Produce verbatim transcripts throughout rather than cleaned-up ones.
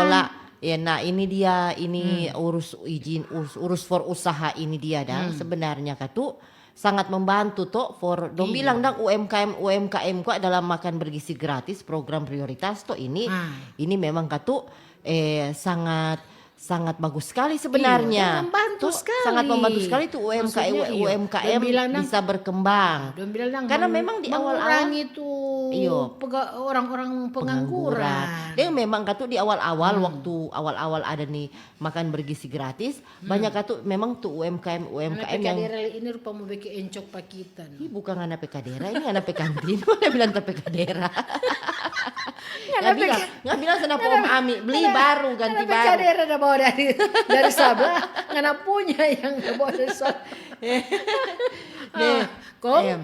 Lah, ya, nah, ini dia, ini urus izin, urus, urus for usaha ini dia dang. Sebenarnya katu sangat membantu to for dong bilang dang U M K M, U M K M kwa dalam makan bergizi gratis program prioritas to ini. Ini memang katu, eh, sangat, sangat bagus sekali sebenarnya. Iya, membantu To, sekali. Sangat membantu sekali tuh U M K M, Maksudnya, iyo, U M K M dong bilang dang, bisa berkembang. Dong bilang dang Karena meng- memang di awal-awal mengurangi tuh Iyo. pega- orang-orang pengangguran. Dia memang katu di awal-awal waktu awal-awal ada nih makan bergizi gratis, banyak katu memang tuh U M K M U M K M yang Kadera ini rupa mau bikin encok pa kita. Ih, bukan ngana pe kadera, ini ngana pe kantin. Mana bilang ta pe kadera? Nggak bilang, nggak bilang sana po Om Ami, beli baru, ganti baru. Kadera ada bawa dari dari Sabah, ngana punya yang ada bawa dari Sabah. Nih, Kong, em,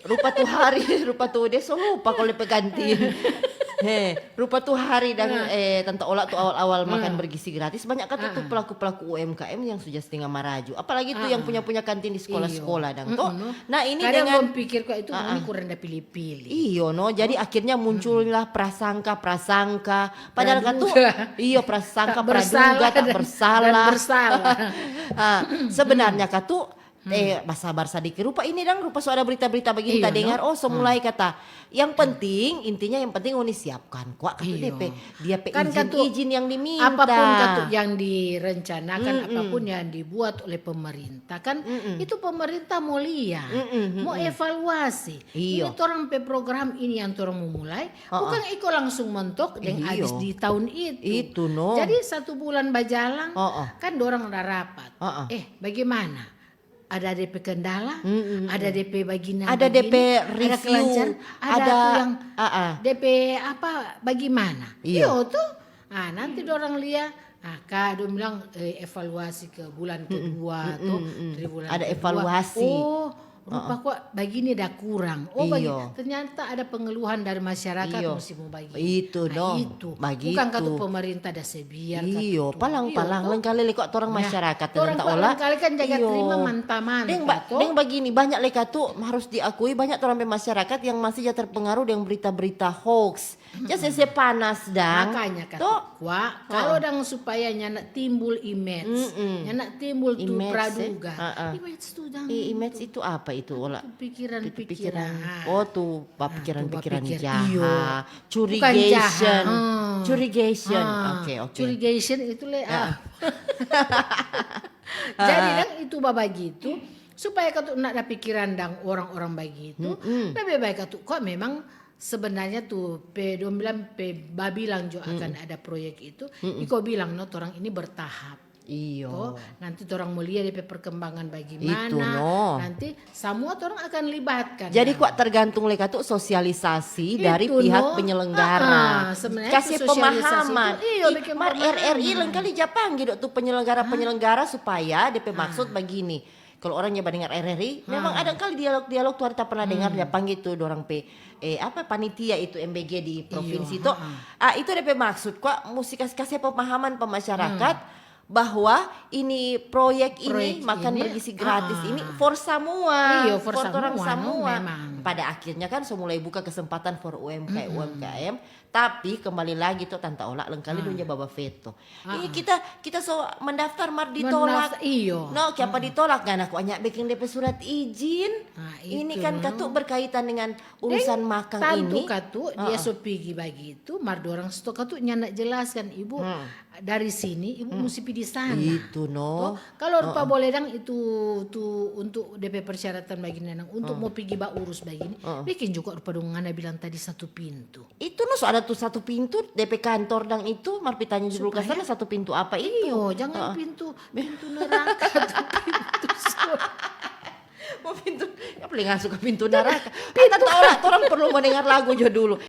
rupa tu hari, rupa tu dia so lupa kalau dia pe kantin. He, rupa tu hari dan eh, Tanta Ola tu awal-awal makan bergizi gratis, banyak kata tu pelaku-pelaku U M K M yang sudah setengah maraju. Apalagi tu yang punya-punya kantin di sekolah-sekolah dang to. Nah, ini kadang dengan dong pikir kok itu ini kurang ada pilih-pilih. Iyo no, jadi akhirnya muncullah prasangka-prasangka. Padahal kan tuh Praduga. Iyo, prasangka Tak bersalah praduga tak dan- bersalah. dan bersalah. Ah, sebenarnya katu eh basabar sadiki rupa ini dang rupa so ada berita-berita begini Iyo, ta dengar no? Oh so mulai kata yang penting intinya yang penting ngoni siapkan kwa katu Iyo. depe dia pe Kan katu izin-izin yang diminta. Apapun katu yang direncanakan, apapun yang dibuat oleh pemerintah kan itu pemerintah mau lihat, mau evaluasi. Iyo. Ini torang pe program ini yang torang mau mulai, bukan iko langsung mentok deng Iyo. Habis di tahun itu. Itu, no. Jadi satu bulan bajalang, Oh, oh. Kan dorang ada rapat. Oh, oh. Eh, bagaimana? Ada depe kendala, ada depe bagina, Ada depe review, kelancaran, ada, ada- tu yang Ah, ah. depe apa, bagaimana? Iyo. Iyo tuh. Ah, nanti dorang lia, ah, ka dong bilang eh, evaluasi ke bulan kedua tuh, triwulan Ada kedua. Evaluasi. Oh, rupa kok bagini ada kurang. Oh, bagi, Iyo. Ternyata ada pengeluhan dari masyarakat Iyo. musti mau bagi. Itu, Nah, no. Itu. Bagitu. Bukan katu pemerintah ada sebiar. Iyo, palang-palang lengkali le kok torang masyarakat Torang tanta ola. Lengkali kan jaga Iyo. terima manta-manta, Deng ba- to? Deng bagini, banyak le katu harus diakui banyak torang pe masyarakat yang masih ja terpengaruh deng berita-berita hoax. Ja sese panas dang. Makanya katu To? kwa, kalau dang supaya nyanda timbul image, nyanda timbul tu Image, eh. praduga. Ah, ah. Image tu dang. Eh, image itu apa itu ola? Pikiran-pikiran. Pikiran. Oh, tu pikiran-pikiran pikir, jaha, iyo. Curigation. Jaha, hmm. Curigation. Ah, Oke, oke. Curigation itu le ah. Jadi dang itu babagitu supaya katu nak ada pikiran dang orang-orang bagitu. Lebih baik katu kok memang sebenarnya tu pe dong bilang pe babilang jo akan ada proyek itu. Iko bilang no torang ini bertahap. Iyo. To, nanti torang mau lia depe perkembangan bagaimana. Itu, no. Nanti samua torang akan libatkan. Jadi Nah. Kwa tergantung le katu sosialisasi dari Itu, pihak no. penyelenggara. Ah, ah, sebenarnya Kasih itu sosialisasi pemahaman. itu, iyo, Ih, bikin mar pemahaman. R R I lengkali ja pangge dok tu penyelenggara-penyelenggara supaya depe maksud begini. Kalau orang ja badengar R R I, memang ada kali dialog-dialog tu ada tak pernah dengar ja pangge tu dorang pe eh apa panitia itu M B G di provinsi Iyo, to. ha. Ah itu depe maksud kwa musti kasih kasih pemahaman pe masyarakat bahwa ini proyek ini Proyek makan ini, bergizi gratis ah. Ini for semua, Iyo, for torang semua, no, semua. Memang. Pada akhirnya kan so mulai buka kesempatan for U M K M, U M K M. Tapi kembali lagi to tanta ola lengkali dong ja baba veto. Ini kita kita so mendaftar mar ditolak. Mendaftar, iyo. No, kiapa ditolak ngana kwa nya bikin depe surat izin. Ah, Ini itu, kan no. Katu berkaitan dengan urusan Deng makang tantu ini. Katu dia so pigi bagitu, mar dorang sto katu nyanda jelaskan ibu dari sini ibu musti pi di sana. Itu, no. To, kalau rupa boleh dang itu tu untuk depe persyaratan bagini nang untuk mau pigi ba urus bagini, bikin juga rupa dong ngana bilang tadi satu pintu. Itu no so ada tu satu pintu depe kantor dang itu mar pi tanya dulu ka sana satu pintu apa itu. Iyo, jangan pintu pintu neraka tu pintu surga. Mau pintu, ya paling masuk ke pintu neraka. Pintu. Tanta ola, torang perlu mau dengar lagu jo dulu.